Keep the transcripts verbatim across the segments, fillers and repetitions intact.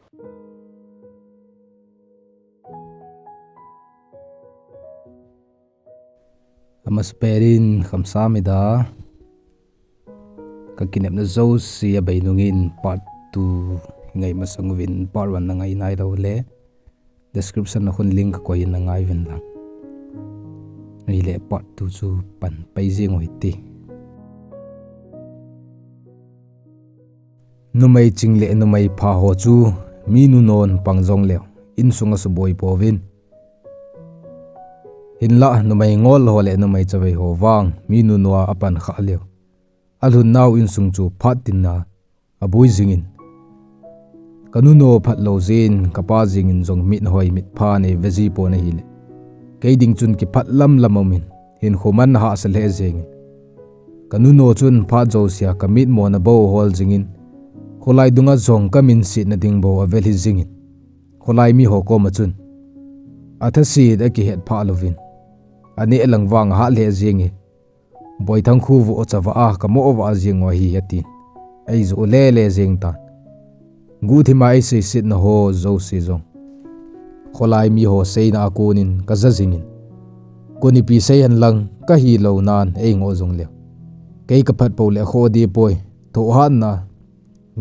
Amasapen in khamsam ida. Ka kinepna jouse abei nungin part two ngai masang uvin, part one na ngai nailou le description a khun link ka koi in na ngai uvin lang. Ahile part two chu pan pai jing u hite. Numei ching le numei pha ho chu mi nuno'n pang jongleu insunga suboi pouvin. Hinlah numei ngol ho le numei chavei ho vang mi nuno'a apan kha leu, alhun nau insung chu phat tin a aboi jingin. Ka nuno phat lou jeh in ka pa jeng in jong mit hoi mit pha nei ve ji pon ahile, kei ding chun kiphat lam lam umin, hinkho man hahsa lheh jeng in. Ka nuno chun phat jousea ka mitmo na bou ahol jingin, kholai dunga jong ka minsetna ding bou avel hi jingin, kholai mi ho koma chun, "Athaset akihet phah louvin, aneh lang vang ahah lheh jenge. Boithang khu vo chavah a ka mo vah jeng u ahi," atin. Ei jo le le jeng tan. Guhthima ei seisetna ho jouse jong kholai mi ho seina a konin ka ja jingin, koi nipi sei hen lang ka hilou nan ei ngoh jongleu, kei ka phat pou le kho dipoi, thohhatna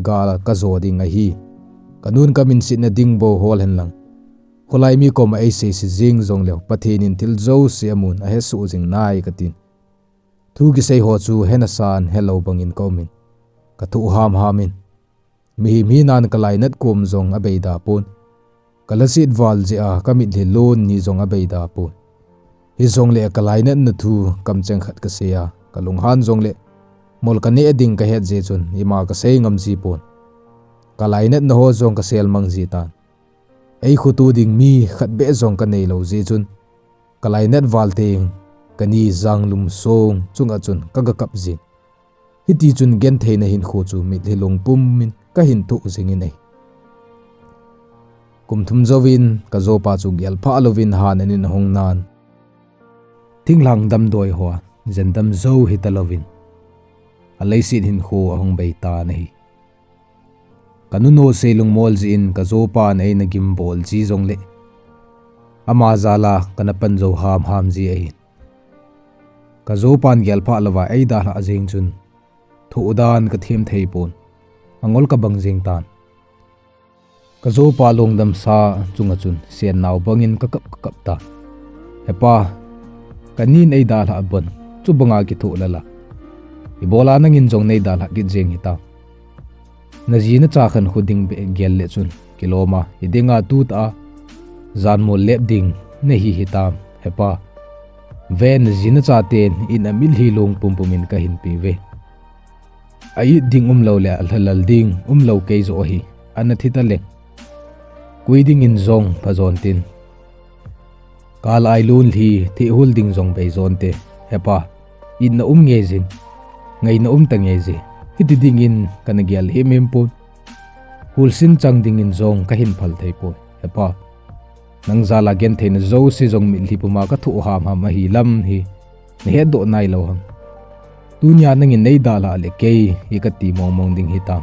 gal ka jo ding ahi. Ka nun ka minsetna ding bou hol hen lang, kholai mi koma ei seiset jing jongleu, Pathen in thil jouse amun ahesoh jing nai katin. Thu kisei ho chu hena san helou bangin ka umin, ka thoh ham ham in. Mihem hinan ka lainat kom jong abeida pon. Ka laset val jeh a ka mitlhi lon ni jong abeida pon. Hijongle ka lainatna thu kamcheng khat ka sei a, ka lunghan jongle mol ka neh ding ka het jeh chun ima ka sei ngam ji pon. Ka lainatna ho jong ka sel mang ji tan. Ei khoto ding mi khat beh jong ka neilou jeh chun, ka lainat val teng ka ni janglum song chunga chun ka ga kap jin. Hiti chun gentheina hinkho chu mitlhi lungpum in ka hin thoh jingin ahi. Kum thum jouvin ka jopa chu gelphah louvin han anin ahung nan, thinglhang damdoi hoa jendam jou hita louvin, aleiset hinkho ahung bei tan ahi. Ka nuno seilung mol jeh in ka jopan eina gimbol ji jongle, ama jal a kana pan jou ham ham ji ahin. Ka jopan gelphah louva ei dalhah jeng chun, thoh dan ka them thei pon, angol ka bang jeng tan. Ka jopa lungdamsa chunga chun, sen nau bangin ka kap ka kap tan. He pa, ka nin ei dalhah bon, chubanga kithoh lala, ibola nangin jong nei dalhah kit jeng hitam. Na ji na cha khankho ding beh gel le chun kilom a, hiding a tutah a jan mol lep ding na hi hitam, he pa. Ven, na ji na chaten in a mitlhi lungpum pum in ka hin pe uve. A it ding umlou le a lhalal ding umlou kei joh ahi, ana thi taleng. Koi dingin jong pha jon tin. Kal ai lun lhi, thih hul ding jong bei jon te, he pa. Itna um ngei jin, ngaina um ta ngei je. Hiti dingin kana gel him him pon. Hulsin chang dingin jong ka hin phal thei poi, he pa. Nang jal a gentheina jouse jong mitlhi puma ka thoh ham ham ahi lam hi na hetdoh nailou ham. Tunia nangin nei dalhah le kei hi ka ti mong mong ding hitam.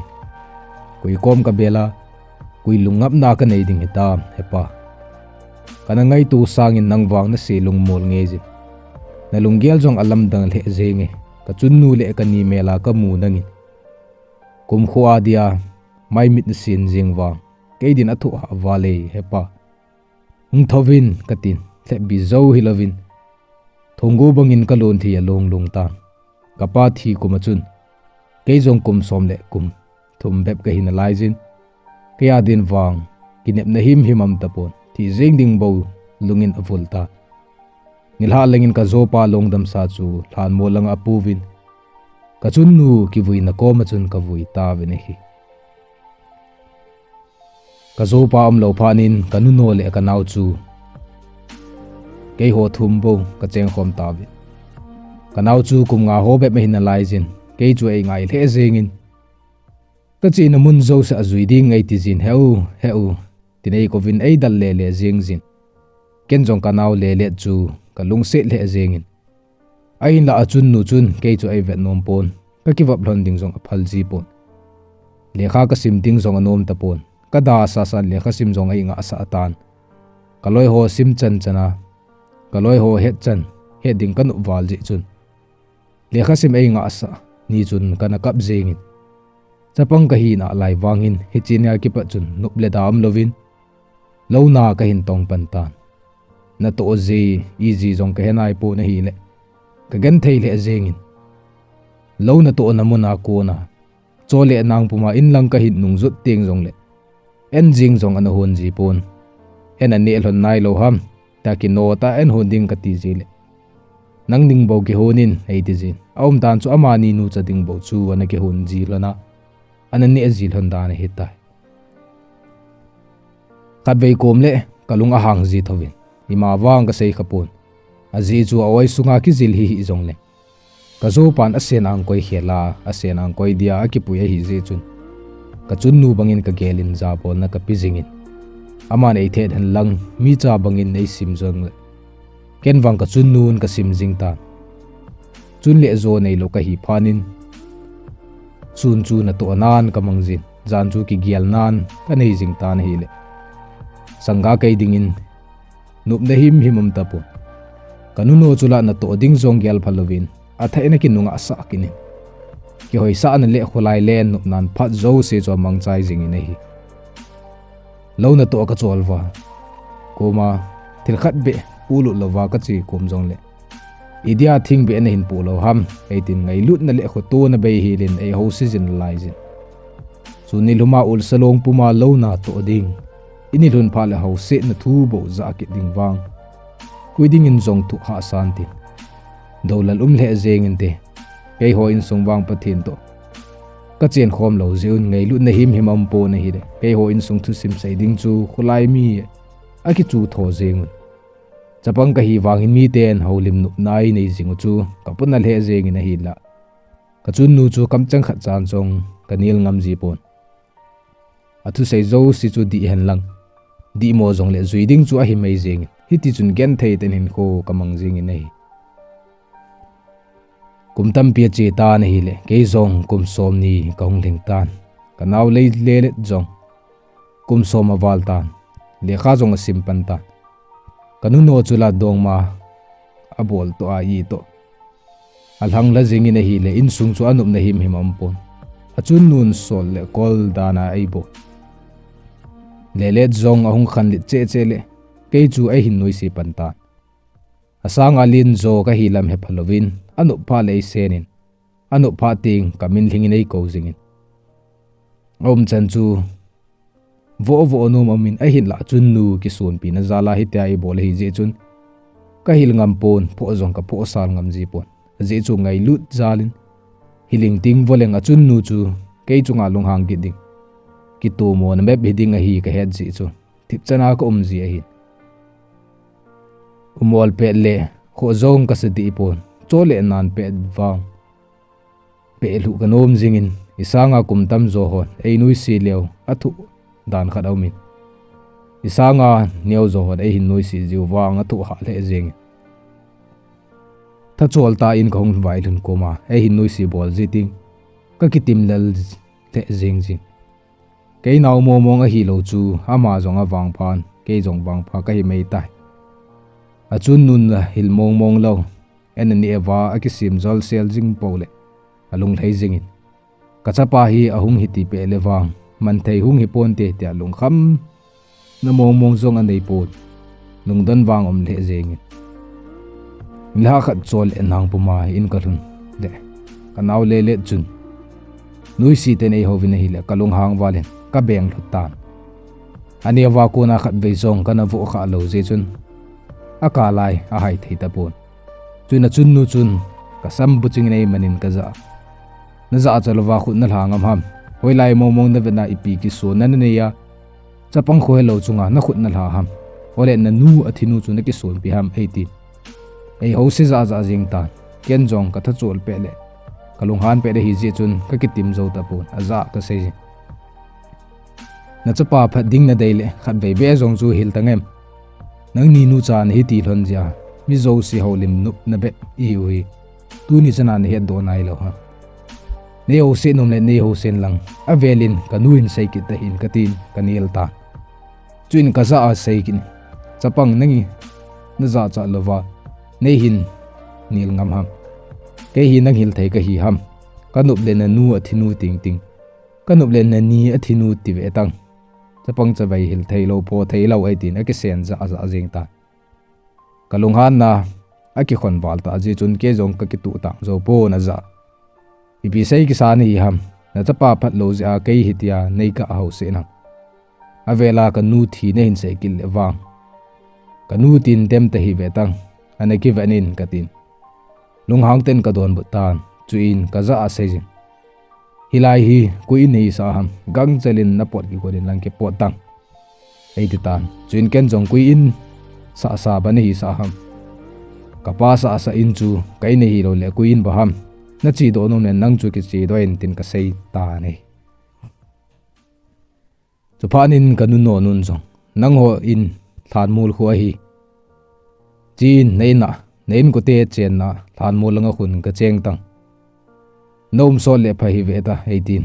Koi kom ka bel a, koi lungngapna ka nei ding hitam, he pa. Kana ngaito sangin nang vang na seilung mol ngei jin. Na lunggel jong alamdang lheh jenge. Ka chunnu le ka ni mel a ka mu nangin, kumkho a dia mai mit na sen jeng vang, kei din athoh hah val e, he pa. Hung thouvin, ka tin, lhepbi jou hilouvin, thonggo bangin ka lon thei a long long tan. Ka pa thi kum a chun, kei jong kum som le kum thum bep ka hi nalai jin. Kei a din vang, kinepna him him aum tapon, thi jeng ding bou lungin avul tan. Nilhah lengin ka jopa lungdamsa chu lhanmol langa apouvin, ka chunnu kivuina kom a chun ka vui tauvin ahi. Ka jopa umlou phat in ka nuno le ka nao chu keiho thum bou ka chengkhom tauvin. Ka nao chu kum nga ho bep ahi nalai jin, kei chu eingai lheh jengin, ka chena mun jousea jui ding eiti jin, he u, he u, tin eikouvin eidal le le jeng jin. Ken jong ka nao le le chu ka lungset lheh jengin. Ahinlah a chunnu chun kei chu eivet nom pon, ka kivop lhon ding jong aphal ji pon. Lekha ka sim ding jong anom tapon, Kada sasan lekhasim jong eingah sah tan. Kaloi ho sim chan chan a, kaloi ho het chan, het ding kanop val jeh chun, lekhasim eingah sah ni chun kana kap jengin. Chapang kahi nalai vangin hiche nia kipat chun nop le da umlouvin, louna kahin tong pan tan. Natoh ji, iji jong kahe naipon ahile, kagenthei lheh jengin. Lou natohna muna kona, chole nang puma inlang kahin nungjot teng jongle, en jing jong ana hon jipon. En aneh lhon nailou ham, ta kino ta en hon ding kati jile, nang ding bou kihon in, eiti jin. Aumdan chu amani nucha ding bou chu ana kihon ji lhon a, ana neh ji lhon dan ahitai. Khatvei kom le kalung ahang ji thouvin, ima vang kasei khapon. Ajeh chu a-oi sunga kijil hihih jongle, kajopan asen angkoi khel a, asen angkoi dia akipui ahijeh chun, kachunnu bangin kagelin jabolna kape jingin. Aman eithet henlang, micha bangin eisim jongle, ken vang kachunnun kasim jing tan. Chun le jo neilou kahi phatnin, sun chu natoh nan kamang jin, jan chu kigel nan kanei jing tan ahile, sangga kei dingin nopna himhim um tapon. Kanuno chu la natoh ding jong gel phalouvin, athahna kinunga sah kinin, kihoisahna le kholai len nopnan phat jouse chu amangchai jingin ahi. Lou natoh kachol uva, koma thil khat beh polut louva kache kom jongle, idia thing beh nahin poh lou ham, eitin ngailutna le khotona bei helin eihouse jin laijin. Sun nilhuma ulsa long puma louna toh ding, inilhun phat le housetna thu bou jah kit ding vang, koi dingin jong thoh hahsan tin, doulal um lheh jengin te. Keiho insung vang Pathen toh kachen khom lou jeh un ngailutna himhim aumpon ahile, keiho insung thusim sei ding chu kholai mi akichu tho jengun. Chapang kahi vangin miten houlim nopna einei jingu chu kapona lheh jengin ahila, kachunnu chu kamcheng khat chan jong kanel ngam jipon. Athusei jouse chu dih henlang, dihmo jongle jui ding chu ahimai jengin, hitichun genthei tah in hinkho kamang jingin ahi. Kum tampi ache tan ahile, kei jong kum somni kahung lhing tan. Kanao Lelelet jong kum som aval tan, lekha jong asim pan tan. Kanuno chu la dongma abol toh a itoh alhangla jingin ahile, insung chu anopna himhim aumpon. Achunnun sol le kol dana eibol. Lelet jong ahung khanlet cheh cheh le, kei chu eihin nuisat pan tan. Asanga lenjo kahi lam hephalouvin, anop phat le eisenin, anop phat teng kamin lhingin eikou jingin. Aumchan chu voh voh nom aumin, ahinlah achunnu kisonpina jal a hitia eibol ahijeh chun, kahil ngam pon, phoh jong kaphohsal ngam jipon. Ajeh chu ngailut jalin, hiling ting voleng achunnu chu kei chunga lunghang kit ding, kitomona bep hiding ahi kahet jeh chu, thipchan a kaum ji ahin. Umol pet le khoh jong kasa deh pon, chole nan pet vang pehlhuh kanom jingin, isanga kum tamjo hon einuisat leu athoh dan khat aumin, isanga neojo hon eihin nuisat jiu vang athoh hah lheh jengin, thachol tah in kahung vailhun koma eihin nuisat bol ji teng kakitim lel lheh jeng jin. Kei nao mongmong ahilou chu ama jong avangphan, kei jong vangpha kahimai tai. Achunnun ahil mongmong lou, en aneh uva akisem jolsel jing poule, alunglhai jingin, kachapa hi ahung hiti peh le vang, manthei hung hiponte tia lungkhamna mongmong jong aneipon, lungdon vang um lheh jengin. Nilhah khat chole nang puma in kalhun le, kanao Lelet chun nuisat in eihouvin ahile, kalunghang valin kabeng lhut tan. Aneo a kona khatvei jong kana voh khah lou jeh chun, akah lai ahai thei tapon. Chuin achunnu chun kasam buchingin eimanin kajah a, najahcha louva khut nalha ngam ham? Hoilai mongmong navetna ipi kisonna nanei a, chapang kho helou chunga nakhut nalha ham? Ole nanu athinu chu nakisonpi ham, eitin, eihouse jahjah jeng tan. Ken jong kathachol peh le kalunghan peh ahijeh chun kakitim jou tapon, ajah a kasei jin. Nachapa phat ding nadei le khatvei beh jong chu hil tangem? Nangni nucha nahiti lhon jeh a, mi jouse houlim nopna bep ihiu hi, tuni chana nahetdoh nailou ham? Nei housen um le nei housen lang, avelin kanu in sei kit tahih in katin kanel tan. Chuin kajah a asei kit in, Chapang, nangin najachat louva nei hin nel ngam ham? Kei hi nang hil thei kahi ham? Kanop le nanu athinu tingting, kanop le nani athinu ti ve tang, chapang chavei hil thei lou, pho thei lou, eitin akisen jah jah jeng tan. Kalunghanna akikhon val tah jeh chun kei jong kakituh tang jou pon, ajah. Ipi sei kisa nahi ham? Nachapa phat lou jeh a kei hitia nei kah housen ham? Avela kanu thi nahin sei kit le vang, kanu tin dem tahih ve tang, ana kiven in, katin lunghang ten kadonbut tan. Chuin kajah a asei jin, Hilai hi koi in nahisah ham? Gangchel in napot kigon in lang kipot tang, eiti tan. Chuin ken jong, Koi in sahsa ba nahisah ham? Kapa sahsa in chu ka in ahilou le koi in ba ham? Nachedoh nom le nang chu kichedoh in, tin kasei tan ahi. Chuphat in kanu nonun jong, Nangho in lhanmol khu ahi. Chen, na in a, na inkote chenna lhanmol langa khun kacheng tang, naum sot le pha hih ve ta, eitin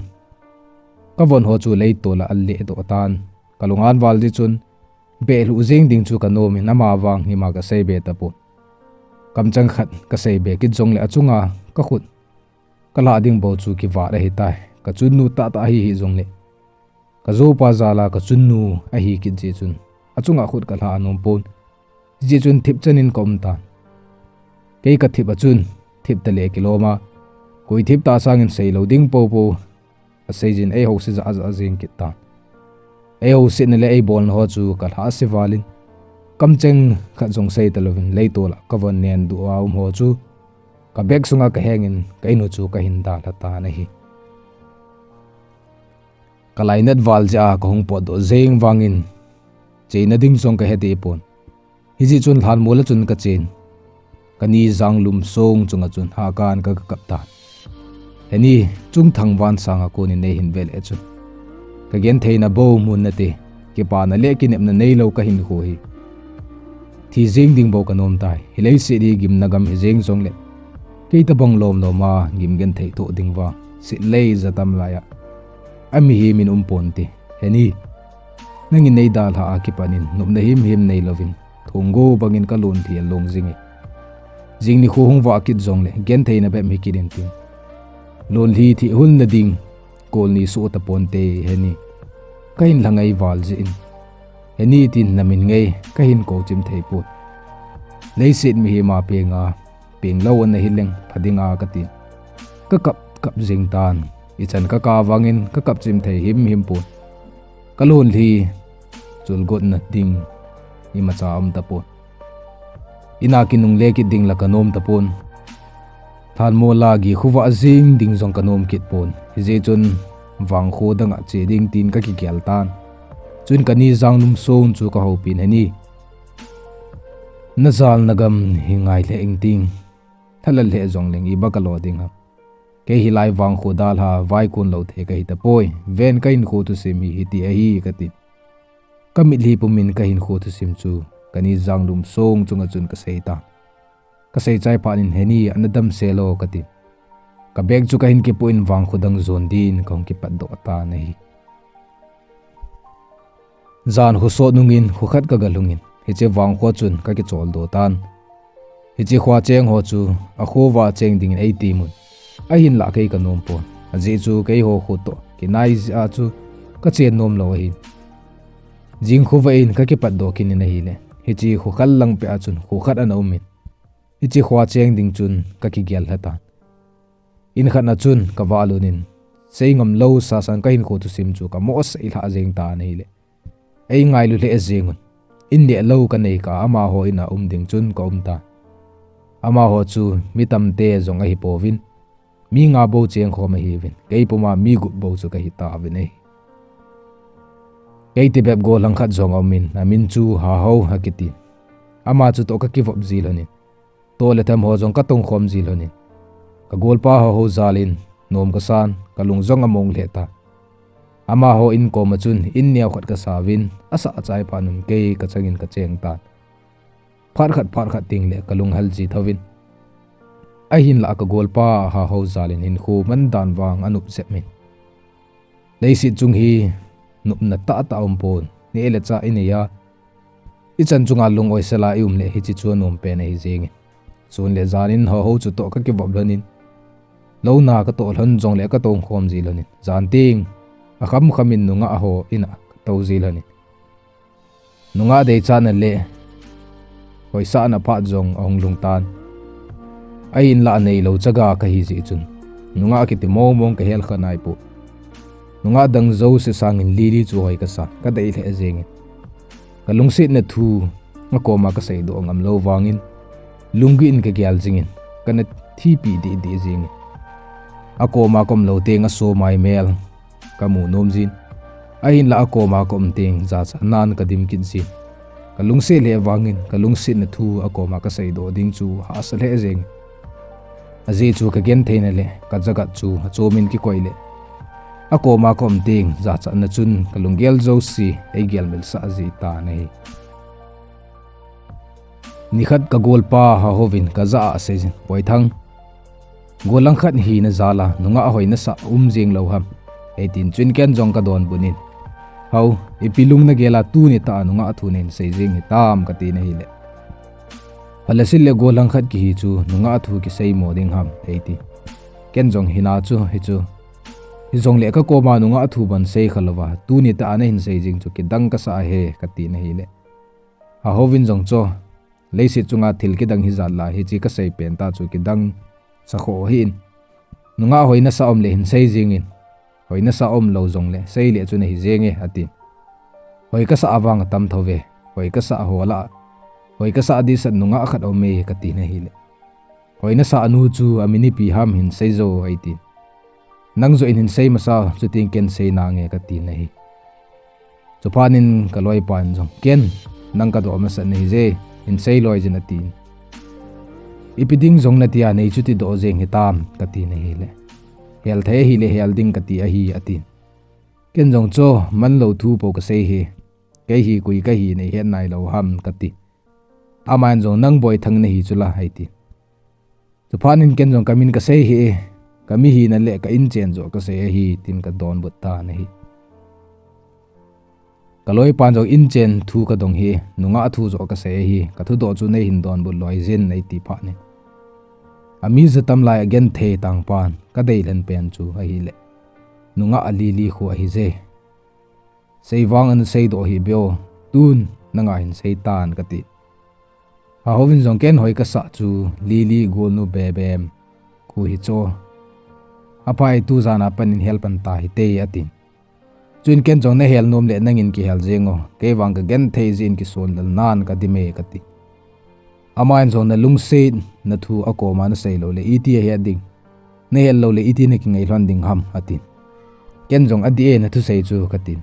kavon ho chu leitol a alehdoh tan. Kalunghan val jeh chun behlhuh jeng ding chu kanom in, ama vang hima kasei be tapon. Kamcheng khat kasei be kit jongle achunga kakhut kalhah ding bou chu kivat ahitai. Kachunnu tahtah ahi hih jongle, kajopa jal a kachunnu ahi kit jeh chun achunga khut kalhah anom pon. Hijeh chun thipchan in kaum tan. Kei kathip a chun thip tale kilom a, koi thip tah sangin seilou ding poupou asei jin, eihouse jah jah jeng kit tan. Eihousena le eibolna ho chu kalhahse val in, kamcheng khat jong sei talouvin leitol a kavon nenduh a um ho chu kabag sunga kahengin ka in u chu kahin dalha tan ahi. Kalainat val jeh a kahung potdoh jeng vangin cheina ding jong kahe tapon. Hijeh chun lhanmol a chun kachen, kani Janglum song chunga chun hahkan ka, kakap tan. Heni, Chungthang Vansang a konin neihin vele chun, kagentheina bou mun nate, kipana le kinepna neilou kahinkho hi thi jeng ding bou kanom tai. Hileiset hi gimna gam hijeng jongle, kei tobang lomlom a gim genthei thoh ding vang setlei jatam lai a amihem in um ponte. Heni, nangin neidalhah a kipat in nopna himhim neilouvin thonggo bangin kalonlhi along jinge. Jing nikho hung vah kit jongle gentheina bep hikit intin, lonlhi thihhulna ding kolni soh taponte, Heni, kahin lhangai val jeh in, Heni tin namin ngei kahin kou chim thei pon. Leiset mihem a penga, penglou ana hileng pha dinga katin, kakap kap jeng tan. Ichan kakap vangin kakap chim thei himhim pon. Kalonlhi chulgotna ding imacha aum tapon. Ina kinungle kit ding la kanom tapon. Lhanmol a gikhovah jeng ding jong kanom kit pon. Hijeh chun vangkho danga che ding tin kakigel tan. Chuin kani Janglum song chu kahoupin, Heni, najal nagam hi ngai lheh inting, lhalal lheh jongleng iba kalo ding ham? Kei hilai vangkho dalha vaikon lou thei kahi tapoi. Ven, kahinkho thusim hi hiti ahi, katin, kamitlhi pumin kahinkho thusim chu kani Janglum song chunga chun kasei tan. Kasei chai phat in, Heni, ana damsel o, katin, kabag chu kahin kipoh in vangkho dang jon din kahung kipatdoh tan ahi. Jan khosot nungin kho khat kagalhungin hiche vangkho chun kakicholdo tan. Hiche khoa cheng ho chu akhovah cheng dingin eitimun, ahinlah kei kanom pon. Ajeh chu keiho kho toh kinai jeh a chu kachen nomlou ahin, jing khovah in kakipatdoh kit in ahile, hiche kho khat lang peh a chun kho khat ana umin, hiche khoa cheng ding chun kakigel lhatan. In khatna chun kavahlut in, seingam lou sasan kahinkho thusim chu kamohsah lhah jeng tan ahile, eingailu lheh jengun, in nehlou kanei kah a amaho in a um ding chun kaum tan. Amaho chu mi tamte jong ahipouvin, mi nga bou chengkhom ahiuvin, kei puma mi gup bou chu kahitauvin ahi. Kei tibep gollhang khat jong aumin, amin chu Hahao akitin, ama chutoh kakivop ji lhonin, toh le them ho jong katongkhom ji lhonin, kagolpa Hahao jalin nom kasan, kalung jong among lheh tan. Amaho in koma chun in neokhat kasauvin, asah chai phatnun kei kachangin kacheng tan. Phat khat phat khat tengle kalunghel ji thouvin, Ahinlah ka golpa Hahou jal in hinkho man dan vang anop jep in. Leiset chung hi nopna tahtah aumpon, neh le chah inei a, ichan chunga lung oisel a ium le hiche chu anom pen ahi jengin. Sun le jan in Hahou chu toh kakivop lhon in, louna katoh lhon jongle katong khom ji lhon in, jan teng akham kham in nungah ho in a katou ji lhon in, nungah deichatna le hoisahna phat jong ahung lhung tan. Ahinlah neilou chaga kahi jeh chun, nungah kiti mong mong kahel kha naipoi. Nungah dang jouse sangin Lily chu hoi kasa, kadei lheh jengin. Kalungsetna thu akoma kaseidoh ngam lou vangin, lunggil in kagel jingin, kana thipi deh deh jengin. Akoma kaum lou teng asomai mel kamu nom jin. Ahinlah akoma kaum teng jachatnan kadim kit jin. Kalungset lheh vangin, kalungsetna thu akoma kaseidoh ding chu hahsa lheh jengin. Ajeh chu kagentheina le kajagat chu achom in kikoi le, akoma kaum teng jachatna chun kalunggel jouse eigelmilsah ji tan ahi. Nikhat ka golpa Hahou vin kajah a aseijin, Boithang, gol langkhat hina jal a nungah hoi nasah um jeng lou ham, eitin, chuin ken jong kadonbut in, Hao, ipi lung nagel a tuni tah a nungah thu nahin sei jeng hitam, katin ahile, Phalesih le gol langkhat kihi chu nungah thu kiseimo ding ham, eiti. Ken jong hina chu hichu, hijongle kakoma nungah thu ban sei khalouva tuni tah a nahin sei jeng chu kidang kasah ahi, katin ahile, Hahou vin jong chu, Leiset chunga thil kidang hijat lah hiche kasei pen tah chu kidang sakhoh hih in, nungah hoi nasah um le hin sei jengin, hoi nasah um lou jongle seile chu nahi jenge, atin. Hoi kasah vang atam thouve, hoi kasah ho lah a hoi kasah dehset nungah khat aume, katin ahile, Hoi nasah nu chu amin ipi ham hin sei jo, eitin. Nang joh in hin sei masau, chuteng ken sei nange, katin ahi. Chuphat in kaloipan jong, Ken, nang kadoh masat nahi je, hin sei loijin, atin. Ipi ding jong natia nei chu tidoh jeng hitam, katin ahile, Hel thei ahile hel ding kati ahi, atin. Ken jong chu, Manlou thu pou kasei hi, kei hi koi kahi neihet nailou ham, kati. Aman jong, Nang Boithang nahi chula, eiti. Chuphat in ken jong kamin kasei hih e, kami hina le ka inchen joh kasei ahi, tin kadonbut tan ahi. Kaloipan jong inchen thu kadong hih e, nungah thu joh kasei ahi, kathudoh chu neihin donbut loijin, eiti phat in, Ami jatam lai agenthei tangpan kadei lhen pen chu ahile, nungah a Lily khu ahije. Seivang ana seidoh hih beh o, tun nanga hin seitan, kati. Hahou vin jong, Ken hoi kasah chu Lily golnu Bebem khu hichu, aphai, tujan a pat in hel pan tahite, atin. Chuin ken jong, Nahel nom le nangin kihel jeng o, kei vang kagenthei jeh in kisonlel nan kadime, kati. Aman jong, Nalungsetna thu akoma nasei loule iti ahet ding, nahel loule iti nakingai lhon ding ham, atin. Ken jong, Adih e nathusei chu, katin.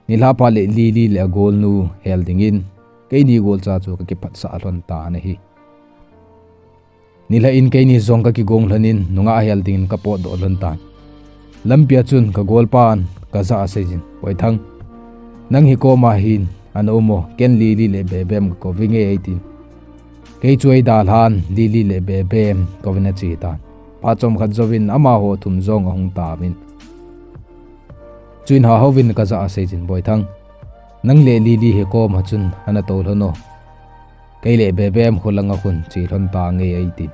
Nilhah phat le Lily le agolnu hel dingin keini golcha chu kakiphatsah lhon tan ahi. Nilhah in keini jong kakigong lhonin nungah hel dingin kapotdoh lhon tan. Lampia chun kagolpan kajah a aseijin, Boithang, nang hi koma hin ana um o, ken Lily le Bebem kakou vinge, eitin. Kei chu eidalhan Lily le Bebem kouvin ache tan. Phat chomkhat jouvin amaho thum jong ahung tauvin. Chuin Hahou vin kajah a aseijin, Boithang, nang le Lily hi koma chun ana tou lhon o, kei le Bebem khu langa khun che lhon tange, eitin.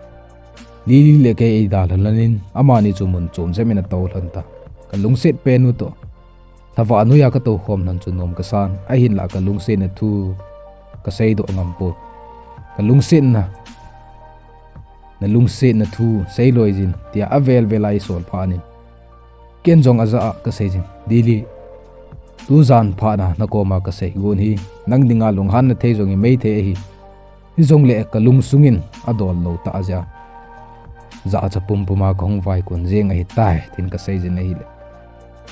Lily le kei eidalhan lhonin amani chu mun chom jep in atou lhon tan. Kalungset pen u toh lhavah noiya katou khom lhon chu nom kasan, ahinlah kalungsetna thu kaseidoh ngam pon. Kalungsetna, Nalungsetna thu seiloijin, tia avel vel a eisol phat in, ken jong ajah a kaseijin, Lily, tujan phatna nakoma kasei gon hi nang dinga lunghanna thei jong himai thei ahi. Hijongle kalungsung in adol lou tah jeh a jahcha pumpum a kahung vaikon jeng ahitai, tin kaseijin ahile,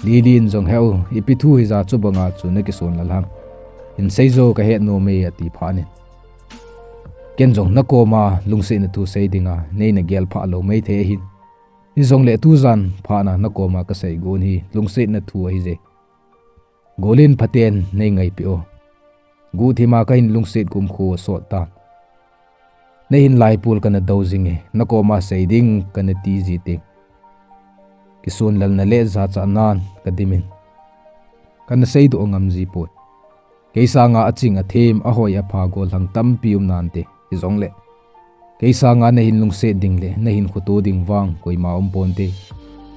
Lily in jong, Heu, ipi thu hija chubanga chu nakisonlel ham, hin sei jo, kahet nom e, ati phat in, ken jong, Nakoma lungsetna thu sei dinga neina gelphah lou mai thei ahin, hijongle tujan phatna nakoma kasei gon hi lungsetna thu ahije. Golin phaten neingaipeh o. Guhthima kahin lungset kumkho asot tan. Nahin laipul kana dou jing e, nakoma sei ding kana ti ji teng, kisonlalna le jachatnan kadimin, kana seidoh ngam ji poi. Kei sanga aching athem, ahoi apha gollhang tampi um nante, hijongle kei sanga nahin lungset ding le nahin khoto ding vang koima um ponte.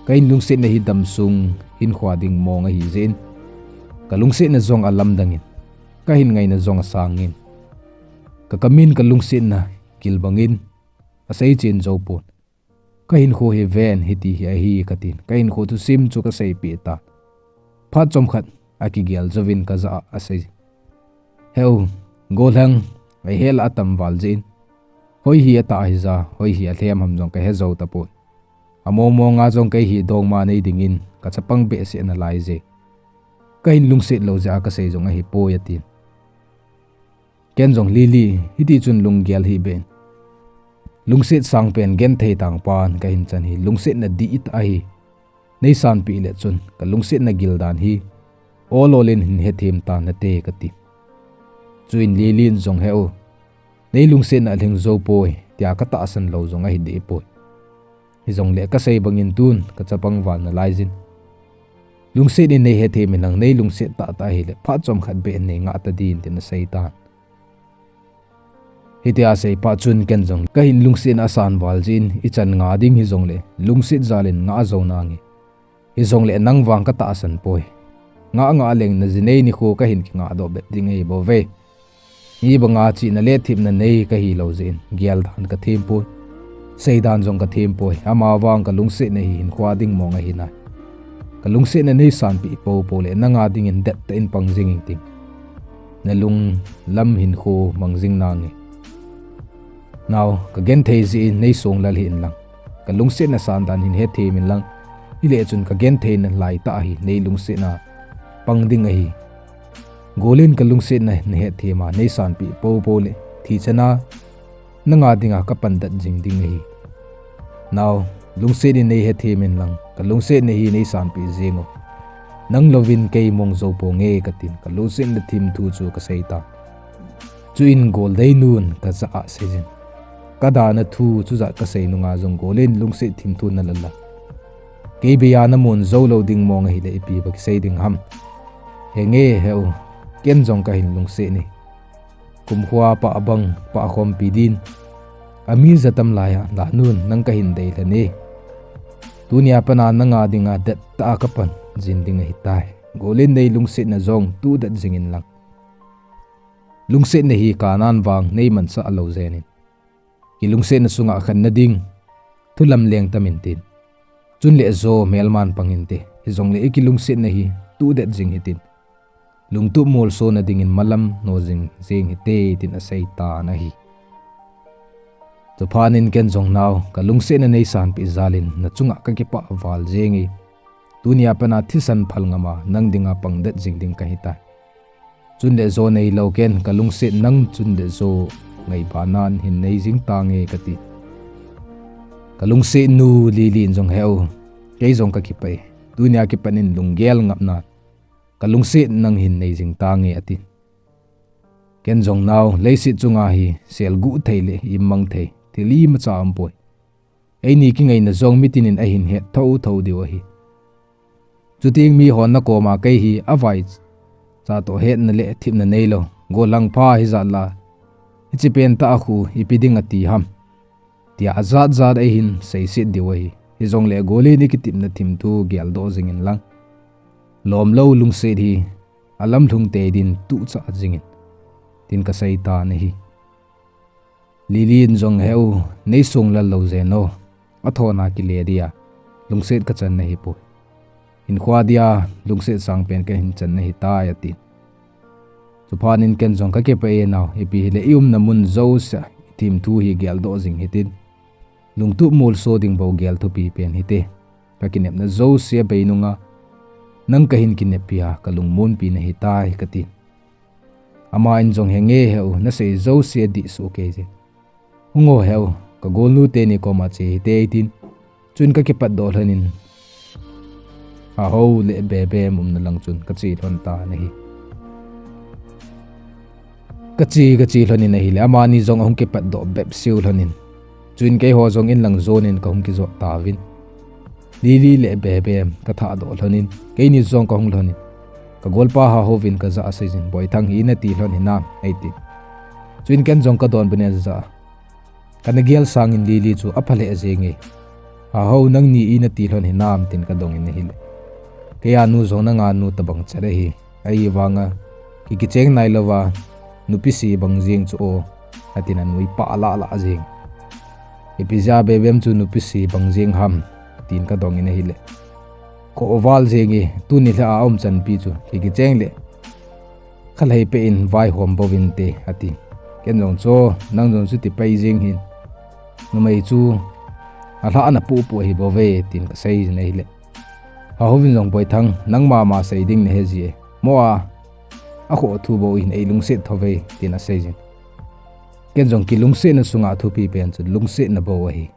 Kahin lungsetna hi damsung hinkhoa ding mong ahi jeh in, kalungsetna jong alamdangin, kahin ngaina jong asangin, kakamin kalungsetna gil bangin asei chen jou pon. Kahinkho hi ven, hiti hi ahi katin, kahinkho thusim chu kaseipeh tan. Phat chomkhat akigel jouvin kajah a asei, Heu, gollhang, eihel atam val jeh in, hoi hi atah hija, hoi hi alhem ham jong kahe jou tapoi. Among monga jong kei hi dongma nei dingin kachapang behseh nalai je. Kahin lungset lou jeh a kasei jong ahipoi, atin. Ken jong, Lily, hiti chun lunggel hih beh in. Lungset sangpen genthei tangpan kahin chan hi lungsetna dihtah ahi. Neisanpeh le chun kalungsetna gildan hi ol ol in hin hethem tan nate, kati. Chuin Lily in jong, Heu, neilungsetna alhing jou poi, tia katahsan lou jong ahi dehpoi. Hijongle kasei bangin tun kachapang val nalai jin. Lungset in neihethem inlang, neilungset tahtah ahile phat chomkhat beh in neingah tadin, tin asei tan. Hitia asei phat chun ken jong kahin lungsetna asan val jeh in, ichan ngah ding hijongle lungset jal in ngah jou nange. Hijongle nang vang katahsan poi. Ngah ngah leng naji nei nikho kahin kingahdoh bep ding ahi bouve. Mi banga chihna le thepna nei kahi lou jeh in geldan kathem pon, seidan jong kathem poi. Amavang kalungsetna hi hinkhoa ding mong ahi nai. Kalungsetna neisanpeh poupou le nanga dingin dettah in pang jing inting, nalung lam hinkho mang jing nange. Nao, kagenthei jeh in neisonglal hih inlang, kalungsetna sandan hin hethem inlang, hile chun kagentheina laitah hi neilungsetna pang ding ahi. Golin kalungsetna nahethem a neisanpeh poupou le thichana nanga dinga kapan det jing ding ahi. Nao, lungset in neihethem inlang, kalungsetna hi neisanpeh jeng o. Nang louvin kei mong jou ponge, katin kalungsetna thimthu chu kasei tan. Chuin gol deinun kajah a aseijin, kadana thu chujat kasei nunga jong golin lungset thimthu nalal a, kei beiya namun jou lou ding mong ahile ipi ba kisei ding ham? Henge heu, ken jong kahin lungset e. Kumkhoa pah bang pahkhompi din, ami jatam laiya lanun nang kahin deilhen e. Tunia pana nanga dinga dettah a kapan jing ding ahitai. Golin neilungsetna jong tudet jing inlang, lungsetna hi kanan vang neimansah lou jenin, kilungsetna sunga khenna ding thu lamleng tam intin, chun le jo melman pang inte. Hijongle ikilungsetna hi tudet jing hitin, lungtup molsona dingin malam no jing jeng hite, tin asei tan ahi. Chuphat in ken jong, Nao, kalungsetna neisanpeh jalin nachunga kakipah val jenge. Tunia pana thisan phal ngama nang dinga pangdet jing ding kahitai. Chun le jo neilou ken kalungset nang chun le jo ngaibanan hin nei jing tange, kati. Kalungset nu Lily in jong, Heu, kei jong kakipah e. Tunia kipat in lunggel ngapnan kalungset nang hin nei jing tange, atin. Ken jong, Nao, leiset chunga hi selguh thei le immang thei thil imacha umpoi. Eini kingaina jong mitinin ahin het thouthou diu ahi. Chuteng mihon nakoma kei hi avaicha toh hetna le thepna neilou, golhang pha hijat la, hiche pentah a khu ipi ding ati ham, tia ajatjat a eihin seiset diu ahi. Hijongle golin ikitepna thimthu geldoh jing inlang, lomlou lungset hi alamlhung tei din tuhchah jingin, tin kasei tan ahi. Lily in jong, Heu, neisonglal lou jen o. Athona kile dia lungset kachan nahipoi. Hinkhoa dia lungset sangpen kahin chan nahitai, atin. Chuphat in ken jong, Kakipah e Nao, ipi hile iumna mun jousea ithemthu hi geldoh jing hitin, lungtup molso ding bou gel thupi pen hite. Kakinepna jousea bei nunga nang kahin kineppia kalungmonpi nahitai, katin. Aman jong, Henge heu, nasei jousea dih soh kei jin. Hung o heu, kagolnu teni koma che hite, tin. Chun kakipatdoh lhonin, hahou le bebem umna lang chun kache lhon tan ahi. kache, kache lhonin ahile, amani jong ahung kipatdoh bep siu lhonin. Chuin keiho jong inlang jonin kahung kijot tauvin. Lily le Bebem kathahdoh lhonin, keini jong kahung lhonin. Kagolpa Hahouvin kajah a aseijin, Boithang hi nati lhon hinam, eiti. Chuin ken jong kadonbut in ajah a, kana gel sangin Lily chu apha lheh jenge. Hahou, nangni i nati lhon hinam, tin kadongin ahile. Kei a nu jong nanga nu tobang chet ahi. Ahivanga, ki, kicheng nailouva, nupi se bang jeng chu o, atin anui pah lah lah jeng. Ipi jeh a Bebem chu nupi se bang jeng ham, tin kadongin ahile. Khoh val jenge, tuni lhah a aum chanpi chu, ki, kicheng le khalhei peh in vaihom bouvinte, ati. Ken jong chu, nang jong chuti pai jeng hih in. Numei chu alhah ana pupu ahi bouve, tin kaseijin ahile. Hahouvin jong, Boithang, nangma ma sei ding nahe jie. Mo a, akhoh thu bou hin eilungset thouve, tin aseijin. Ken jong kilungsetna sunga thupi pen chu lungsetna bou ahi.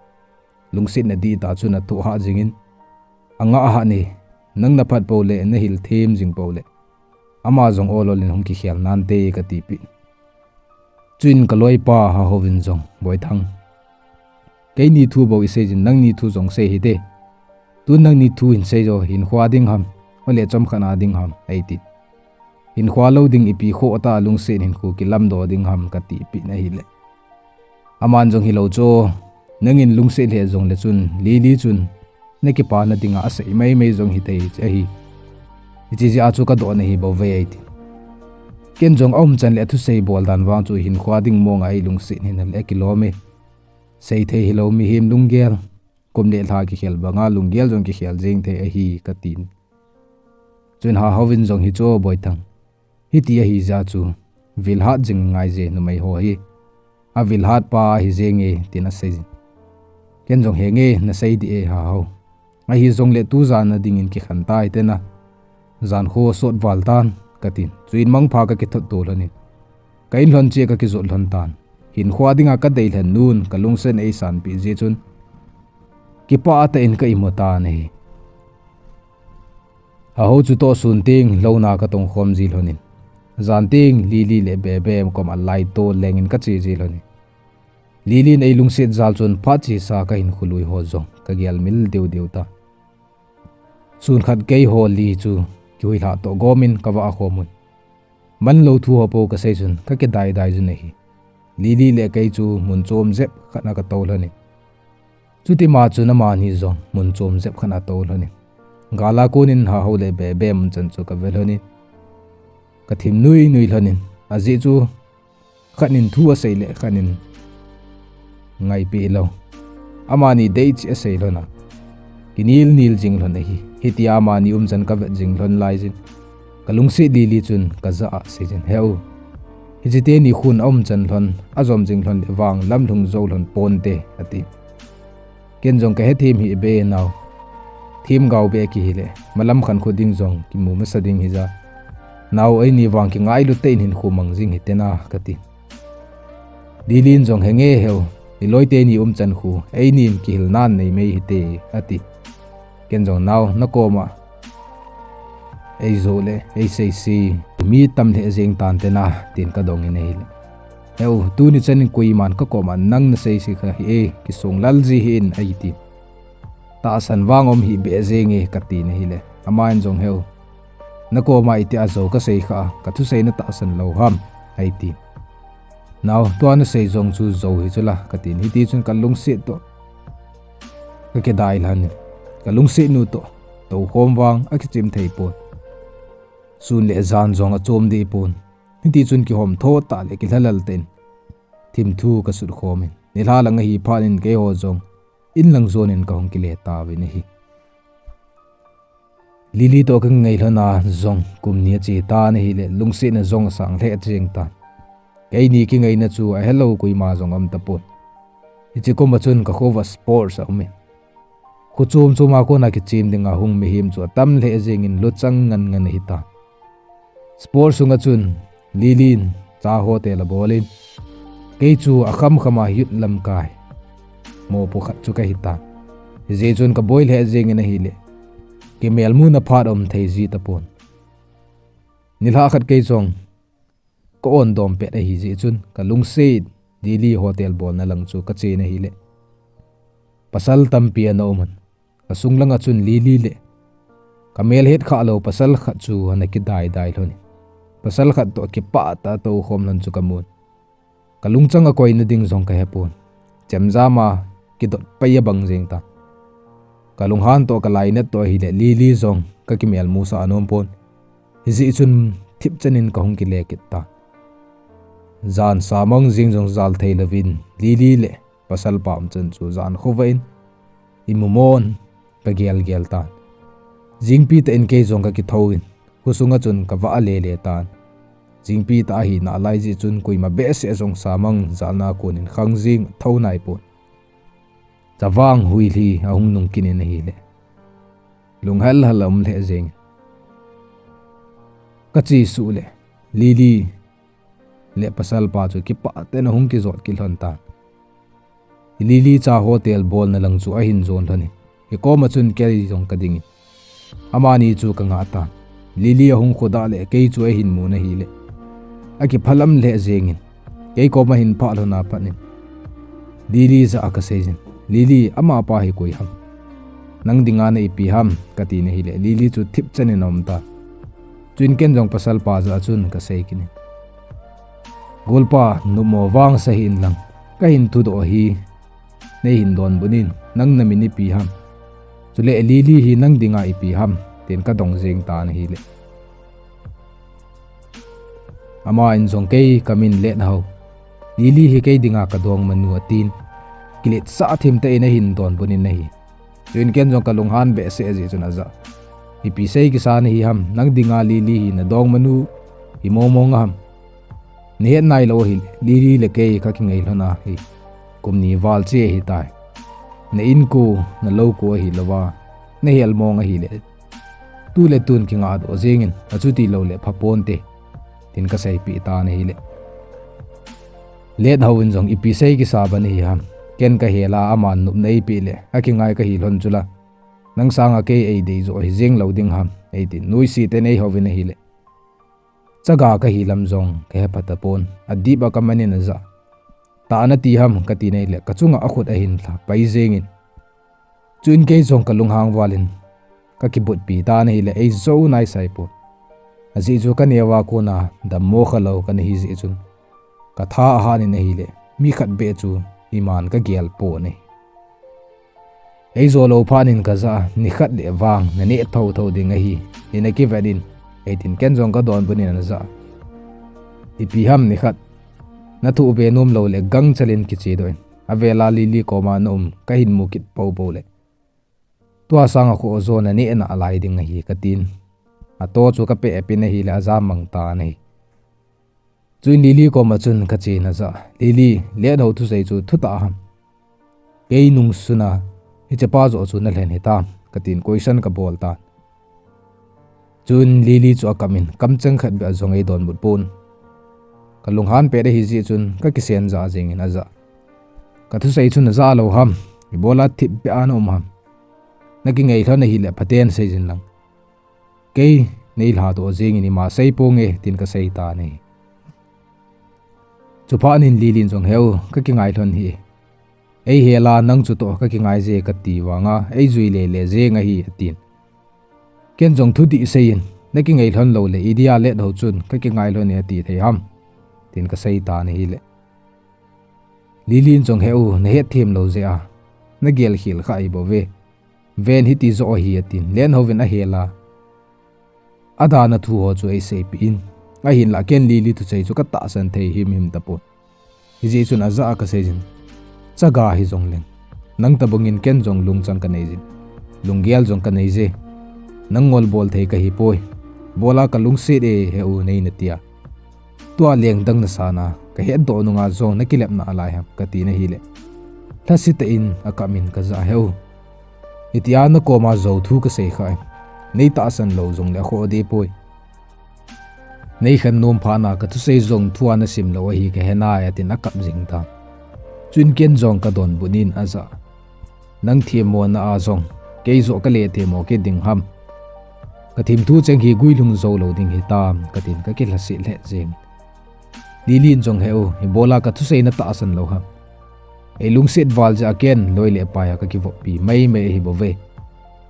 Lungsetna dihtah chu nathoh hah jingin, angah hah in, nang naphat pou le, nahil them jing pou le, ama jong ol ol in hung kikhel nante, katipeh. Chuin kaloipa Hahouvin jong, Boithang, keini thu bou iseijin, nangni thu jong sei hite. Tun nangni thu hin seijo, hinkhoa ding ham, ole chomkhat a ding ham, eiti. Hinkhoa lou ding ipi khoh tah a lungset hinkho kilamdoh ding ham, katipeh in ahile. Aman jong, Hilou chu, nangin lungset lheh jongle chun, Lily chun nakipana dinga asei maimai jong hithei ahi. Hiche jeh a chu kadoh nahi bouve, eiti. Ken jong aum chan le athusei bol dan vang chu hinkhoa ding monga eilungset hina le akilom e. Seithei hilou mihem lunggel, kum le lha kikhel banga lunggel jong kikhel jeng thei ahi, katin. Chuin Hahouvin jong, Hichu, Boithang, hiti ahijeh chu vil hat jing angaije, numeiho hi avil hat pa ahi jenge, tin aseijin. Ken jong, Henge, nasei dih e Hahou. Ahijongle tujan a dingin kikhen tai tena, jankho sot val tan, katin. Chuin mangpha kakithot to lhonin, ka in lhon cheh kakijot lhon tan. Hinkhoa dinga kadei lhen nun kalungsetna eisanpeh jeh chun, kipah tah in ka imu tan ahi. Hahou chutoh sun teng louna katong khom ji lhonin, jan teng Lily le Bebem koma laitol lengin kache ji lhonin. Lily in eilungset jal chun phat chesa kahinkho lui ho jong kagelmil deu deu ta. Sun khat keiho li chu kihuilhah toh gomin kavah khomun, manlou thu ho pou kasei chun kakidai dai jun ahi. Lily le kei chu mun chom jep khat a katou lhonin, chutima chun amani jong mun chom jep khat a tou lhonin, gal a konin Hahou le Bebem umchan chu kave lhonin, kathim nui nui lhonin, ajeh chu khat in thu asei le khat in ngaipeh lou, amani deicheh asei lhon a, kinil nil jing lhon ahi. Hitia amani umchan kavet jing lhon laijin, kalungset Lily chun kajah a aseijin, Heu, hiche teni khun aumchan lhon, ajom jing lhon le vang lamlhung jou lhon ponte, ati. Ken jong kahethem hih be nao, themgao be kihile malam khankho ding jong kimu masa ding hija, nao, eini vang kingailut tah in hinkho mang jing hite na, kati. Lily in jong, Henge Heu, iloi teni umchan khu einin kihilnan nei mei hite, ati. Ken jong, Nao, nakoma eijoh le eiseise mi tam lheh jeng tante na, tin kadongin ahile, Heu, tuni chanin koiman kakoma nang naseise kha hih e, kisong lal ji hih in, eitin. Tahsan vang um hih beh jenge, katin ahile, aman jong, Heu, nakoma itia jou kasei kha a, kathusei natahsan lou ham, eitin. Nao, tua nasei jong chu jou hi chula, katin. Hitichun kalungset toh kakidai lhonin, kalungset nu toh toukhom vang akichim thei pon, sun le jan jong achom deh pon. Hitichun kihom tho tah le kilhalal tah in thimthu kasut khomin, nilhah lang ahi phatnin keiho jong inlang jonin kahung kile tauvin ahi. Lily toh kangai lhon a jong kum ni ache tan ahile, lungsetna jong asang lheh jeng tan. Keini kingaina chu ahelou koima jong aum tapon. Hiche kum a chun kakhouva sports aumin, kho chom chom a kona kichem dinga hung mihem chu atam lheh jengin luchang ngan ngan ahitan. Sports sunga chun Lily in cha ho tel abolin, kei chu akham khama youth lamkai mopo khat chu kahitan. Hijeh chun kaboi lheh jengin ahile, kimelmuna phat aum thei ji tapon. Nilhah khat kei jong ka on dom pet ahi jeh chun, ka lungset Lily hotel bolna lang chu ka chen ahile, pasal tampi ana um in. Ka sung langa chun Lily le ka mel het kha lou pasal khat chu ana kidai dai lhon in. Pasal khat toh kipah tah a tou khom lhon chu ka mun. Ka lungchang a koina ding jong ka hepon. Chemjam a kidot pai a bang jeng ta. Ka lunghan toh ka lainat toh ahile Lily jong ka kimel musah anom pon. Hijeh chun thipchan in ka hung kile kit ta. Jan samang jing jong jal thei louvin Lily le pasal pa umchan chu jan khovah in i mumon ka gel gel tan. Jingpi tah in kei jong ka kitho in, khosunga chun ka vah le le tan. Jingpi tah ahi nalai jeh chun koima behseh jong samang jalna a kon in khang jing tho nai pon. Chavang huilhi ahung nung kit in ahile, lunghel hel a um lheh jeng in. Ka chesuh le Lily le pasal pa chu kipah tah in ahung kijot kit lhon tan. Lily cha hotel bolna lang chu ahin jon lhon in, hi koma chun kei jong ka ding in, amani chu ka ngah tan. Lily ahung khodah le kei chu ahin mun ahile, akiphalam lheh jeng in, kei koma hin phah lhon a pat in Lily jah a ka sei jin, Lily, amapa hi koi ham? Nang dinga na ipi ham? Ka tin ahile Lily chu thipchan in aum tan. Chuin ken jong pasal pa jah a chun ka sei kit in, Golpa, nopmo vangsa hih in lang, ka hin thudoh hi nei hin donbut in, nang na min ipi ham? Chule Lily hi nang dinga ipi ham? Tin ka dong jeng tan ahile, aman jong kei ka min Lethao, Lily hi kei dinga ka dongmanu atin, kiletsah thim tah in ahin donbut in ahi. Chuin ken jong ka lunghan behseh jeh chun ajah, ipi sei kisa nahi ham, nang dinga Lily hi na dongmanu hi mong mong ham? Na het nailou ahile Lily le kei ka kingai lhon a hi kum ni val che ahitai. Na inko, na louko ahilouva, na hel mong ahile, tu le tun kingahdoh jeng in, achuti loule pha ponte, tin ka seipeh tan ahile, Lethao in jong, ipi sei kisa bang nahi ham? Ken ka hel a aman nopna eipeh le akingai kahi lhon chula, nang sanga kei eidei joh hi jeng lou ding ham? Eitin nuisat in eihouvin ahile, chaga kahi lam jong ka hepha tapon, adip a ka man in ajah, tah nati ham? Ka tin ahile ka chunga akhut ahin lha pai jeng in. Chuin kei jong ka lunghang val in ka kibutpi tan ahile, eijou naisai pon. Ajeh chu ka neo a kona dammo khalou kana hi jeh chun, ka tha ahat in ahile, mi khat beh chu iman ka gel pon ahi. Eijo lou phat in ka jah a, nikhat le vang na neh thotho ding ahi, ina kivet in, eitin ken jong ka donbut in ana jah a, ipi ham nikhat, na thoh ve nom loule gangchel in kichedoh in, avela Lily koma na um ka hin mu kit poupou le, tua sanga kho jo na neh nalai ding ahi, ka tin. Ato chu ka pehpeh in ahile ajam mang tan ahi. Chuin Lily koma chun ka chen ajah a, Lily, Lethao thusei chu thutah ham? Kei nungsun a hichepa joh chu na lhen hitam? Ka tin question ka bol tan. Chuin Lily chu akam in kamcheng khat beh a jong eidonbut pon. Ka lunghan pet ahi jeh chun ka kisen jah jeng in ajah a, ka thusei chu najah lou ham? Ibola thipbeh a na um ham? Na kingai lhon ahile phaten sei jin lang, kei nei lhadoh jeng in ima sei ponge, tin ka sei tan ahi. Chuphat in Lily in jong, Heu, ka kingai lhon hih e. Eihel a nang chutoh ka kingai je kati vanga eijui lele jeng ahi, atin. Ken jong, Thudih sei in, na kingai lhon loule idia Lethao chun ka kingai lhon e ati thei ham? tin ka sei tan ahile, Lily in jong, Heu, na hetthem lou jeh a na gelkhel kha ahibouve. Ven, hiti joh ahi, atin. Lethao in ahel a, adana thu ho chu eiseipeh in, ahinlah ken Lily thusei chu ka tahsan thei himhim tapon. Hijeh chun ajah a ka sei jin, chaga hijongleng, nang tobang in ken jong lungchang ka nei jin, lunggel jong ka nei je. Nang ngol bol thei ka hipoi. Bola ka lungset e, Heu, nei natia, tua leng dang na san a ka hetdoh nunga jong na kilep nalai ham? ka tin ahile, lhasetah in akam in ka jah a, Heu, hitia na koma jou thu ka sei kha in, nei tahsan lou jongle akhoh deh poi. Nei khen nom phat na ka thusei jong thu a na sim lou ahi ka he nai, atin akap jing tan. Chuin ken jong ka donbut in ajah a, Nang themmona a jong kei joh ka le themmo kit ding ham? Ka themthu cheng hi guilhung jou lou ding hitam? ka tin ka kilhaset lheh jeng in. Lilin jong, "He u, ibola kathusei natahsan lou ham? Eilungset val jeh a ken loi le pai a kakivoppi maimai ahi bouve.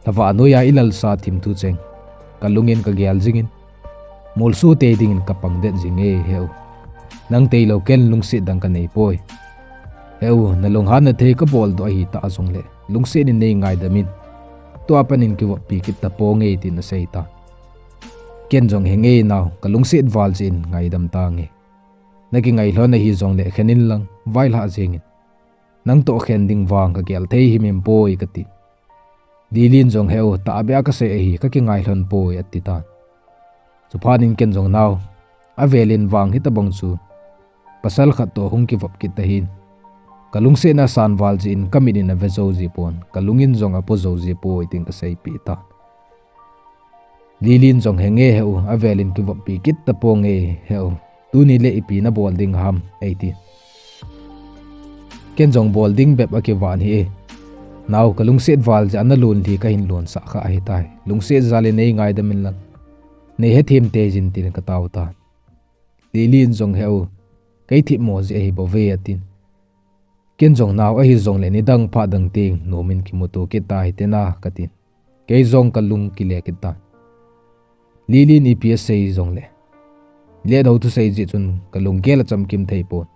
Lhavah noiya ilalsa thim thu cheng kalungin kagel jingin, molso tei dingin kapang det jinge, he u. Nang tailou ken lungset dang kanei poi. He u, nalunghanna thei kabol doh ahitah jongle, lungset in neingaidam in. Tua pat in kivoppi kit taponge," tin asei tan. Ken jong, "Henge nao, kalungset val jeh in ngaidam tange. Nakingailhon ahi jongle khen inlang, vailhah jengin. Nang toh khen ding vang kagel thei himhim poi," kati. Lilin jong, "He u, tahbeh a kasei ahi, kakingailhon poi," ati tan. Chuphat in ken jong, "Nao, avelin vang hitobang chu pasal khat toh hung kivop kit tahin. Kalungsetna asan val jeh in kamit in ave jou jipon, kalungin jong apo jou jipoi," tin kaseipeh tan. Lilin jong, "Henge, he u, avelin kivoppi kit taponge, he u. Tuni le ipi nabol ding ham?" ati. Ken jong, "Bol ding bep akivah ahi e. Nao, kalungset val jeh a nalunlhi kahin lunsah kha ahitai. Lungset jal in neingaidam inlang, neihethem teijin," tin katao tan. Lilin jong, "He u, keithemmo jeh ahi bouve," atin. Ken jong, "Nao, ahi jongle nidang phat dang teng nomin kimuto kit tahite na," katin. Kei jong kalung kile kit tan. Lilin ipi asei jongle, Letho thusei jeh chun kalunggel achamkim theipon.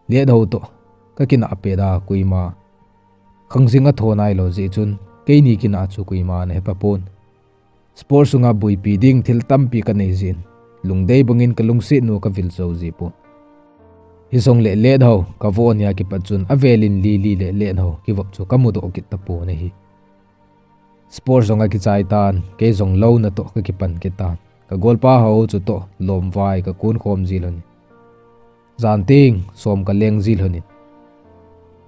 Letho toh kakinah pet a koima khangjing atho nailou jeh chun keini kinah chu koiman ahepha pon. Sports sunga boipi ding thil tampi kanei jeh in, lungdei bangin kalungset nu kavil jou jipon. Hijongle Letho kavoh nia kipat chun avelin Lily le Letho kivop chu kamudoh kit tapon ahi. Sports jong akichai tan, kei jong lou natoh kakipan kit tan. Kagolpa ho chutoh lomvai kakun khom ji lhonin, jan teng som kaleng ji lhonin,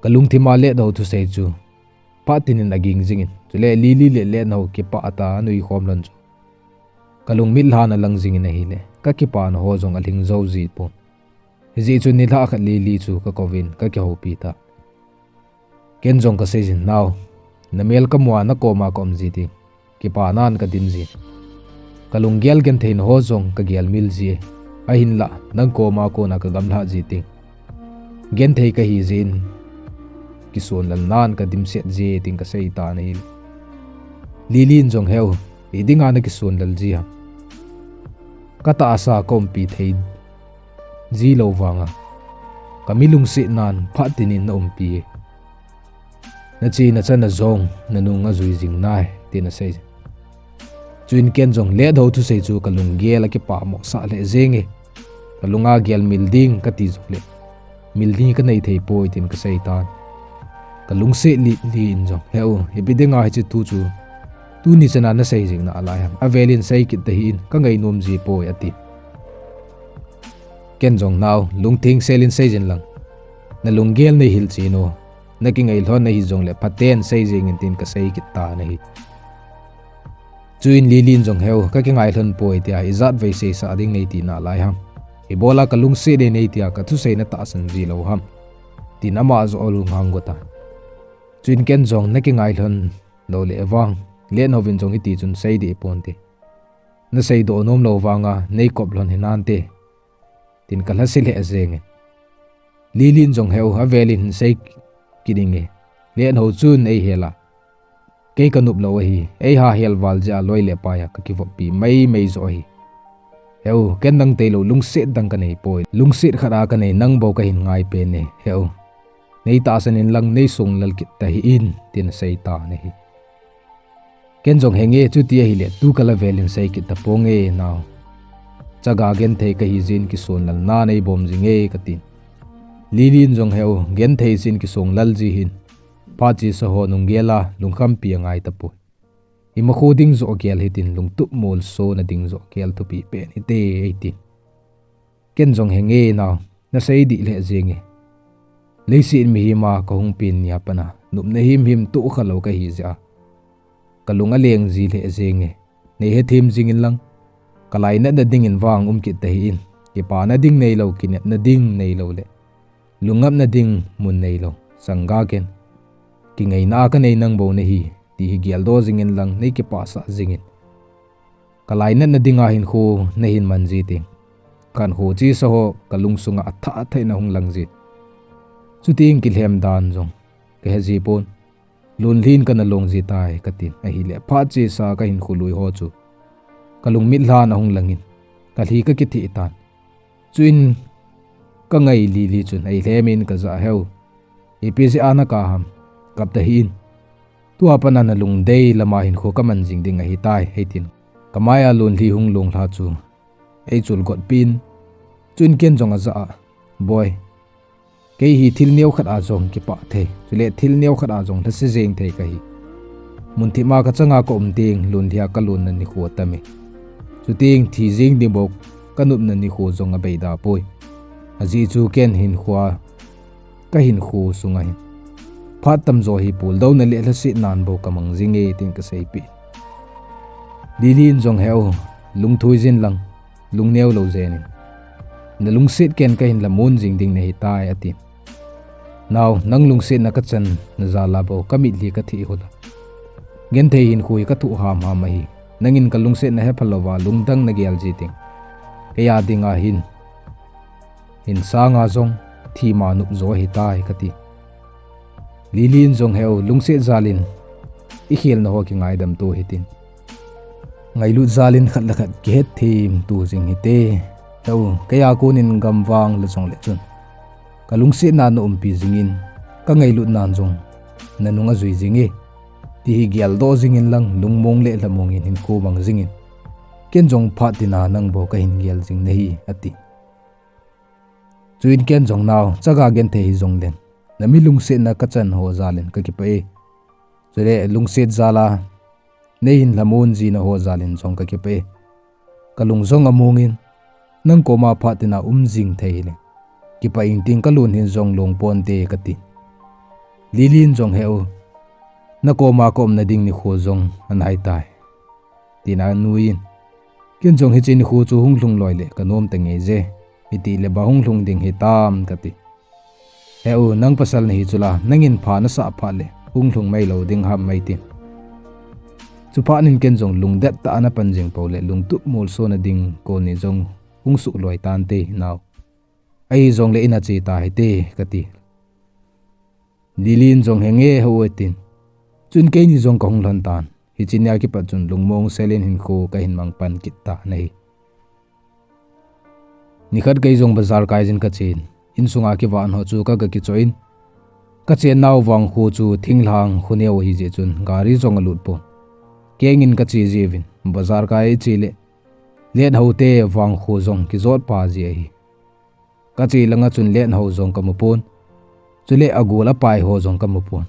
kalungthima Letho thusei chu phat tinin aging jingin, chule Lily le Letho kipah tah a anui khom lhon chu kalung mitlhan alang jingin ahile, kakipana ho jong alhing jou jipon. Hijeh chun nilhah khat Lily chu kakouvin kakihoupi tan. Ken jong kaseijin, Nao, namel kamu a nakoma kaum ji teng kipanan kadim jin, kalunggel gentheina ho jong kagelmil ji e. Ahinlah nang koma kona kagamlhah ji teng genthei kahi jeh in kisonlalnan kadimset ji e, tin kasei tan ahile, Lily in jong, Heu, idinga nakisonlal ji ham? Katahsa kaumpi thei ji lou vanga kami lungsetnan phat tinin naumpi e. Nache nachan a jong nanung ajui jing nai, tin asei. Chuin ken jong Letho thusei chu kalunggel akipah mohsah lheh jenge. Kalunga gelmil ding kati jongle, mil ding kanei thei poi, tin kasei tan. Kalungset Lily in jong, Heu, ipi dinga hiche thu chu tuni chana nasei jing nalai ham? Avelin sei kit tahih in, kangainom ji poi, ati. Ken jong, Nao, lungthengsel in seijin lang, nalunggel neihil chen o, nakingailhon nahi jongle phaten sei jengin, tin kasei kit tan ahi. Chuin Lily in jong, Heu, kakingailhon poi tia ijat vei seisah ding neiti nalai ham? Ibola kalungset e neitia kathusei natahsan ji lou ham? tin ama joh alunghang go tan. Chuin ken jong, Nakingailhon loule vang Letho vin jong hiti chun sei dih ponte. Nasei doh nom lou vanga neikop lhon hinante, tin kalhase lheh jenge. Lily in jong, Heu, avelin hin sei kit inge. Letho chun eihel a, kei kanop lou ahi. Eihahel val jeh a loi le pai a kakivoppi maimai joh ahi. Heu, ken nang tailou lungset dang kanei poi. Lungset khat a kanei nang bou kahin ngai pen e. Heu, neitahsan in lang neisonglal kit tahih in, tin asei tan ahi. Ken jong, Henge, chuti ahile tukal avelin sei kit taponge, Nao. Chaga genthei kahi jeh in kisonlalna neibom jinge, katin. Lily in jong, Heu, genthei jeh in kisonglal ji hih in, phat chesa ho nunggel a lungkhampi angai tapoi. Imakho ding joh gel hitin, lungtup molsona ding joh gel thupi pen hite, eitin. Ken jong, Henge Nao, nasei dih lheh jenge. Leiset mihema kahung pen nia pat a nopna himhim tohkha lou kahi jeh a kalung aleng ji lheh jenge. Neihethem jingin lang, kalainatna dingin vang um kit tahih in, kipana ding neilou, kinepna ding neilou le lungngapna ding mun neilou sanga ken kingaina a kanei nang bou nahi, ti hi geldoh jingin lang neikipahsah jingin. Kalainatna dinga hinkho nahin man ji teng, Kankho chesa ho kalungsunga athah thah in ahung lang jin. Chuti in kilhem dan jong kahe ji pon. Lunlhin kana long ji tai katin. Ahile phat chesa kahinkho lui ho chu kalung mitlhan ahung langin kalhi kakitheh tan. Chuin kangai Lily chun eilhem in kajah, "Heu, ipi jeh a nakap ham? Kap tahih in. Tua pat a nalungdei lama hinkho kaman jing ding ahitai," eitin. Kamaiya Lunlhi hung long lha chu eichul got pin. Chuin ken jong ajah a, "Boi, kei hi thil neokhat a jong kipah thei, chule thil neokhat a jong lhase jeng thei kahi. Munthim a kachanga kaum teng Lunlhi a kalonna nikho atame. Chuteng thi jeng ding bou kanopna nikho jong abeida poi. Ajeh chu ken hinkho a, kahinkho sunga hin phat tamjo hi puldouna le lhasetnan bou kamang jinge," tin kaseipeh. Lily in jong, "Heu, lungthu jin lang, lungneo lou jeng in. Nalungset ken kahin lhamon jing ding nahitai," atin. "Nao, nang lungsetna kachan najal a bou kamitlhi katheh hula. Genthei hinkho hi kathoh hamham ahi. Nangin kalungsetna hepha louva lungdang nagel ji teng, keiya dinga hin, hin sanga jong thima nopjo ahitai," kati. Lily in jong, "Heu, lungset jal in ikhelna ho kingaidam to hitin. Ngailut jal in khat le khat kihetthem to jing hite. Heu, keiya konin gamvang la jongle chun kalungsetna naumpi jingin, kangailutnan jong nanung ajui jinge, ti hi geldoh jingin lang lungmong le lhamong in hinkho mang jingin. Ken jong phat tina nang bou kahin gel jing nahi," ati. Chuin ken jong, "Nao, chaga genthei hijongleng, nami lungsetna kachan ho jal in kakipah e. Chule lungset jal a neihin lhamon jina ho jal in jong kakipah e. Kalung jong among in, nang koma phat tina um jing thei hileng, kipah ingting kalunlhin jong long ponte," kati. Lily in jong, "Heu, nakoma kaumna ding nikho jong anaitai," tin anuiyin. Ken jong, "Hiche nikho chu hung lhung loi le kanom tange je, itile ba hung lhung ding hitam," kati. "Heu, nang pasal nahi chula, nangin pha nasah phat le hung lhung mai lou ding ham," eitin. Chuphat in ken jong lungdet tah a napan jing pou le lungtup molsona ding kon ni jong hung suh loi tante, "Nao, ahijongle ina che tahite," kati. Lily in jong, "Henge, hou," atin. Chun keini jong kahung lhon tan. Hiche nia kipat chun lungmong selin hinkho kahin mang pan kit tan ahi. Nikhat kei jong bazar kai jin kachen, insunga kivan ho chu kaga kichoh in, kachen nau vangkho chu thinglhang khoneo ahi jeh chun gari jong alut pon. Kengin kache jiuvin, bazar kai iche le let ho te vangkho jong kijot pa ji ahi. Kache langa chun let ho jong kamu pon, chule agol apai ho jong kamu pon.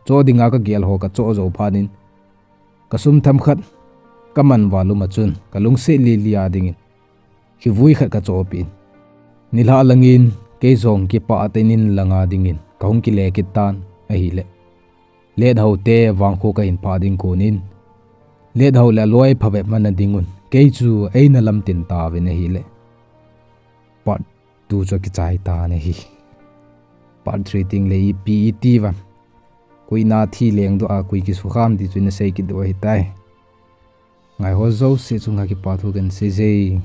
Choh dinga kagel ho kachoh jou phat in, kasum themkhat kaman val uma chun kalungset lili a dingin khivui khat kachohpeh in, nilhah langin kei jong kipah tah in in langa dingin kahung kile kit tan ahile, let ho te vangkho kahin phah ding konin, let ho le aloi phabep mana dingun kei chu eina lamtin tauvin ahile, part two chu akichai tan ahi. Part three tengle ipi iti uvam, koi na thi lengdoh a koi kisukham ti chu ina sei kit diu ahitai. Ngaiho jouse chunga kipa thu kahin sei e.